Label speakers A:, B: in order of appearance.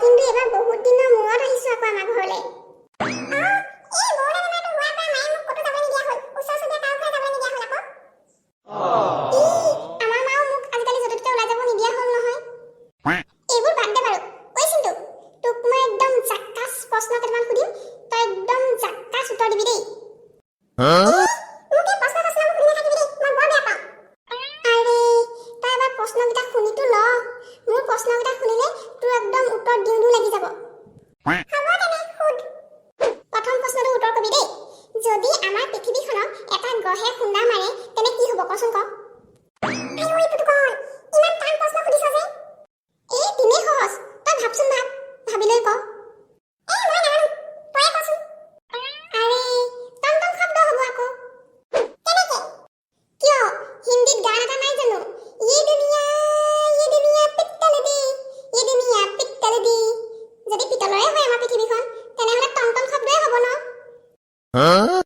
A: কিন্তু এবাৰ বহুত দিনৰ মূৰত আহিছ আকৌ আমাৰ ঘৰলৈ। এই বৰলা বেমাৰটো হোৱাৰ পৰা মায়ে মোক ক'তো যাব নিদিয়া হ'ল। ওচৰ চুবুৰীয়া কাৰো ঘৰলৈ যাব নিদিয়া হ'ল আকৌ। ই, আমাৰ মাও মোক আজিকালি য'তে ত'তে ওলাই যাব নিদিয়া হ'ল নহয়। এইবোৰ বাদ দে বাৰু। ঐ চিন্তু, তোক মই একদম জাক্কাছ প্ৰশ্ন কেইটামান সুধিম, তই একদম জাক্কাছ উত্তৰ দিবি দেই। মোক এই প্ৰশ্ন চশ্নবোৰ সুধি নাথাকিবি দেই, মই বৰ বেয়া পাওঁ। আৰে, তই এবাৰ প্ৰশ্নকেইটা শুনিতো ল। মোৰ প্ৰশ্নকেইটা শুনিলে তোৰ একদম উত্তৰ দিওঁ দিওঁ লাগি যাব। হ'ব তেনে, সুধ। প্ৰথম প্ৰশ্নটোৰ উত্তৰ কবি দেই। যদি আমাৰ পৃথিৱীখনক এটা গ্ৰহে খুন্দা মাৰে, তেনে কি হ'ব, কচোন ক। আইঐ পুতুকণ, ইমান টান প্ৰশ্ন সুধিছ যে? এই তেনেই সহজ, তই ভাবচোন ভাব, ভাবি লৈ ক। এই মই নাজানো, তয়ে কচোন। আৰে, টং টং শব্দ হ'ব আকৌ। কেনেকে? কিয়, হিন্দীত গান এটা নাই জানো? ये दुनिया, ये दुनिया পিত্তল দি, ये दुनिया পিত্তল দি। যদি পিতলৰে হয় আমাৰ পৃথিৱীখন, তেনেহ'লে টং টং শব্দই হ'ব ন?